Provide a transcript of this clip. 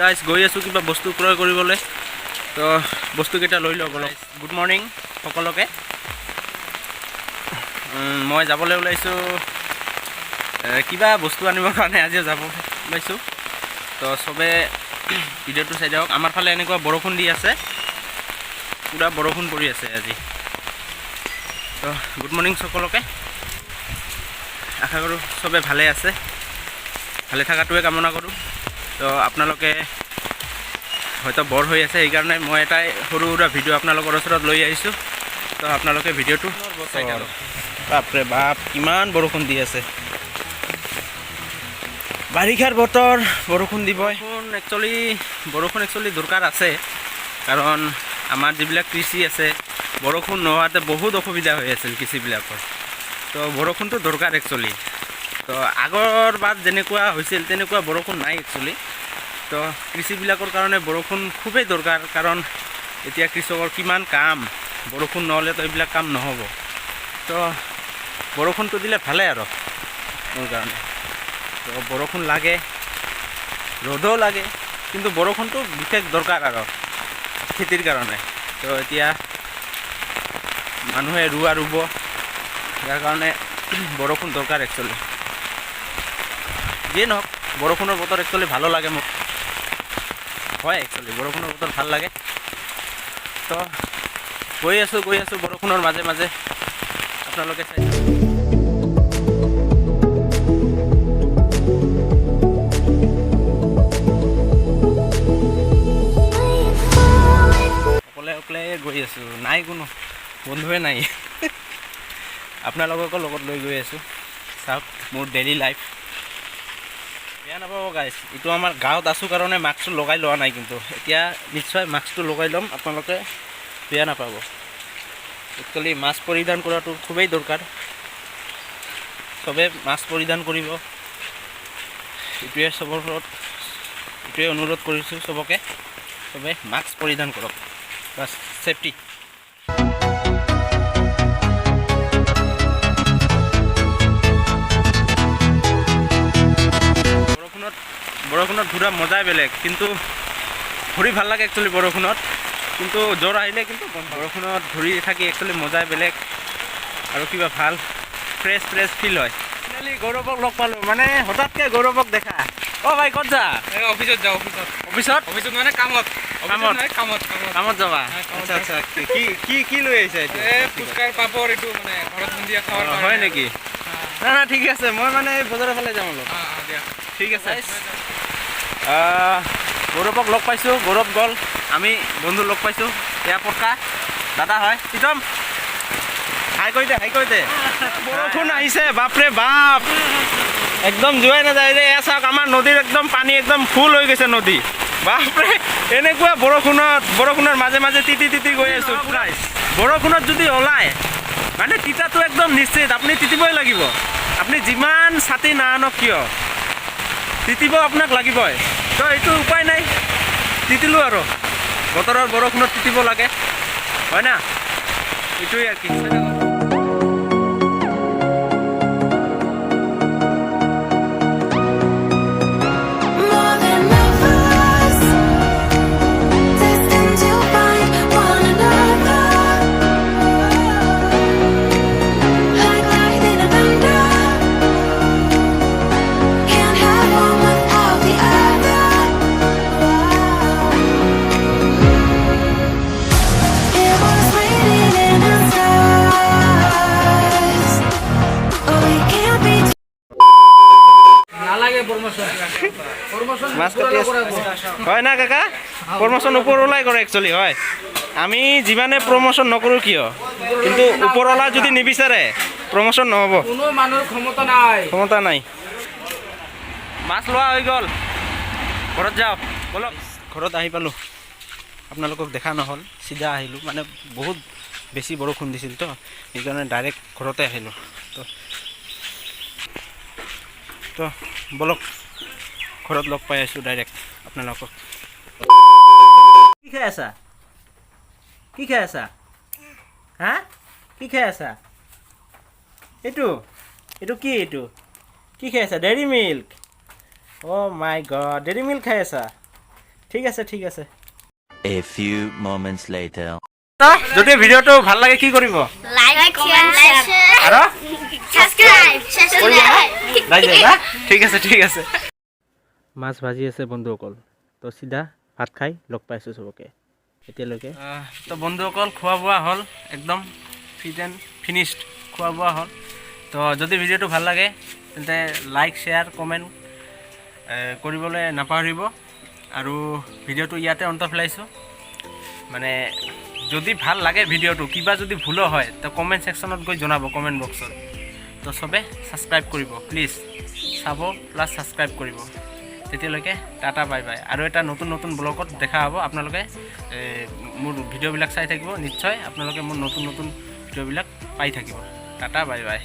Guys, গৈ আছোঁ কিবা বস্তু ক্ৰয় কৰিবলৈ। তো বস্তুকেইটা লৈ লওঁ অলপ। গুড মৰ্ণিং সকলোকে। মই যাবলৈ ওলাইছোঁ কিবা বস্তু আনিবৰ কাৰণে। আজিও যাব ওলাইছোঁ। তো চবে ভিডিঅ'টো চাই যাওক। আমাৰ ফালে এনেকুৱা বৰষুণ দি আছে, পূৰা বৰষুণ পৰি আছে আজি। তো গুড মৰ্ণিং সকলোকে। আশা কৰোঁ চবে ভালে আছে, ভালে থকাটোৱে কামনা কৰোঁ। তো আপোনালোকে হয়তো বৰ হৈ আছে, সেইকাৰণে মই এটাই সৰু সুৰা ভিডিঅ' আপোনালোকৰ ওচৰত লৈ আহিছোঁ। তো আপোনালোকে ভিডিঅ'টো চাই থাকক। বাপৰে বাপ, কিমান বৰষুণ দি আছে! বাৰিষাৰ বতৰ, বৰষুণ দিবই। বৰষুণ একচুৱেলি দৰকাৰ আছে, কাৰণ আমাৰ যিবিলাক কৃষি আছে, বৰষুণ নোহোৱাতে বহুত অসুবিধা হৈ আছিল কৃষিবিলাকৰ। তো বৰষুণটো দৰকাৰ একচুৱেলি। তো আগৰ বাৰ যেনেকুৱা হৈছিল, তেনেকুৱা বৰষুণ নাই একচুৱেলি। তো কৃষিবিলাকৰ কাৰণে বৰষুণ খুবেই দৰকাৰ, কাৰণ এতিয়া কৃষকৰ কিমান কাম, বৰষুণ নহ'লেতো এইবিলাক কাম নহ'ব। তো বৰষুণটো দিলে ভালে আৰু মোৰ কাৰণে। তো বৰষুণ লাগে, ৰ'দো লাগে, কিন্তু বৰষুণটো বিশেষ দৰকাৰ আৰু খেতিৰ কাৰণে। তো এতিয়া মানুহে ৰোৱা ৰুব, ইয়াৰ কাৰণে বৰষুণ দৰকাৰ একচুৱেলি। যিয়ে নহওক, বৰষুণৰ বতৰ একচুৱেলি ভালো লাগে মোক। হয়, একচুৱেলি বৰষুণৰ বতৰ ভাল লাগে। তো গৈ আছোঁ, গৈ আছোঁ বৰষুণৰ মাজে মাজে, আপোনালোকে চাই থাকক। অকলে অকলে গৈ আছোঁ, নাই কোনো বন্ধুৱে নাই। আপোনালোককো লগত লৈ গৈ আছোঁ। চাওক মোৰ ডেইলি লাইফ। বেয়া নাপাব গাইছ, এইটো আমাৰ গাঁৱত আছোঁ কাৰণে মাস্কটো লগাই লোৱা নাই, কিন্তু এতিয়া নিশ্চয় মাস্কটো লগাই ল'ম। আপোনালোকে বেয়া নাপাব। একচুৱেলি মাস্ক পৰিধান কৰাটো খুবেই দৰকাৰ। চবে মাস্ক পৰিধান কৰিব, এইটোৱে চবৰ ওপৰত এইটোৱে অনুৰোধ কৰিছোঁ চবকে। চবে মাস্ক পৰিধান কৰক, বাছ ছেফটি। বৰষুণত ঘূৰা মজাই বেলেগ, কিন্তু ঘূৰি ভাল লাগে একচুৱেলি বৰষুণত। কিন্তু জ্বৰ আহিলে কিন্তু গম পাওঁ। বৰষুণত ঘূৰি থাকি একচুৱেলি মজাই বেলেগ আৰু কিবা ভাল ফ্ৰেছ ফ্ৰেছ ফিল হয়। ফাইনেলি গৌৰৱক লগ পালোঁ, মানে হঠাৎকৈ গৌৰৱক দেখা। অ' ভাই, ক'ত যা? এই অফিচত যাওঁ, অফিচত। অফিচত? অফিচত মানে কামত। অফিচত। কামত? নহয়, কামত, কামত। কামত যাবা? হয়, কামত। আচ্ছা, কি কি কি লৈ আহিছা এইটো? এই ফুচকাৰ পাপৰ, এইটো মানে ঘৰত সন্ধিয়া খাৱাৰ কাৰণে। হয় নেকি? অ। না না, ঠিক আছে, মই মানে এই বজাৰৰ ফালে যাম অলপ। অ, দিয়া। ঠিক আছে। গৌৰৱক লগ পাইছোঁ, গৌৰৱ গ'ল, আমি বন্ধু লগ পাইছোঁ। এয়া পটকা দাদা হয়। প্ৰীতম, হাই কৈ দে, হাই কৈ দে। বৰষুণ আহিছে, বাপৰে বাপ, একদম যোৱাই নাযায় যে। এয়া চাওক, আমাৰ নদীৰ একদম পানী একদম ফুল হৈ গৈছে নদী। বাপৰে, এনেকুৱা বৰষুণত, বৰষুণৰ মাজে মাজে তিতি তিতি গৈ আছোঁ। বৰষুণত যদি ওলায়, মানে তিতাটো একদম নিশ্চিত, আপুনি তিতিবই লাগিব। আপুনি যিমান ছাতি নাআনক কিয়, তিতিব আপোনাক লাগিবই। তো এইটো উপায় নাই, তিতিলোঁ আৰু বতৰৰ বৰষুণত তিতিব লাগে, হয় না? এইটোৱে আৰু কি। More than lovers, destined to find one another, like lightning and thunder. Can't have one without the other. It was written in the stars. Oh, we can't be. নালাগে প্ৰমোচন, প্ৰমোচন। মাছ কাটি আছে, হয় না কাকা? প্ৰমোচন ওপৰৱালাই কৰে একচুৱেলি। হয়, আমি যিমানে প্ৰমোচন নকৰোঁ কিয়, কিন্তু ওপৰৱালা যদি নিবিচাৰে, প্ৰমোচন নহ'ব। কোনো মানুহৰ ক্ষমতা নাই। ক্ষমতা নাই। মাছ লোৱা হৈ গ'ল, ঘৰত যাওঁ ব'লক। ঘৰত আহি পালোঁ, আপোনালোকক দেখা নহ'ল, চিধা আহিলোঁ। মানে বহুত বেছি বৰষুণ দিছিল তো, সেইকাৰণে ডাইৰেক্ট ঘৰতে আহিলোঁ। তো ব'লক, ঘৰত লগ পাই আছোঁ ডাইৰেক্ট আপোনালোকক। কি খাই আছা? কি খাই আছা? হা, কি খাই আছা? এইটো কি? এইটো কি খাই আছা? Dairy milk? Oh my god, dairy milk খাই আছা? ঠিক আছে, ঠিক আছে। A few moments later. যদি ভিডিঅ'টো ভাল লাগে কি কৰিব? লাইক, কমেন্ট, শ্বেয়াৰ, আৰু সাবস্ক্ৰাইব। ৰাইজে না, ঠিক আছে, ঠিক আছে। মাছ ভাজি আছে বন্ধুসকল। তো চিধা ভাত খাই লগ পাইছোঁ চবকে এতিয়ালৈকে। তো বন্ধুসকল, খোৱা বোৱা হ'ল, একদম ফিট এণ্ড ফিনিছড খোৱা বোৱা হ'ল। তো যদি ভিডিঅ'টো ভাল লাগে, তেন্তে লাইক, শ্বেয়াৰ, কমেণ্ট কৰিবলৈ নাপাহৰিব। আৰু ভিডিঅ'টো ইয়াতে অন্ত পেলাইছোঁ। মানে যদি ভাল লাগে ভিডিঅ'টো, কিবা যদি ভুলো হয়, তো কমেণ্ট ছেকশ্যনত গৈ জনাব, কমেণ্ট বক্সত। তো চবে ছাবস্ক্ৰাইব কৰিব প্লিজ, চাব প্লাছ ছাবস্ক্ৰাইব কৰিব। তেতিয়ালৈকে টাটা, বাই বাই। আৰু এটা নতুন নতুন ব্লগত দেখা হ'ব। আপোনালোকে মোৰ ভিডিঅ'বিলাক চাই থাকিব, নিশ্চয় আপোনালোকে মোৰ নতুন নতুন ভিডিঅ'বিলাক পাই থাকিব। Tata, bye bye.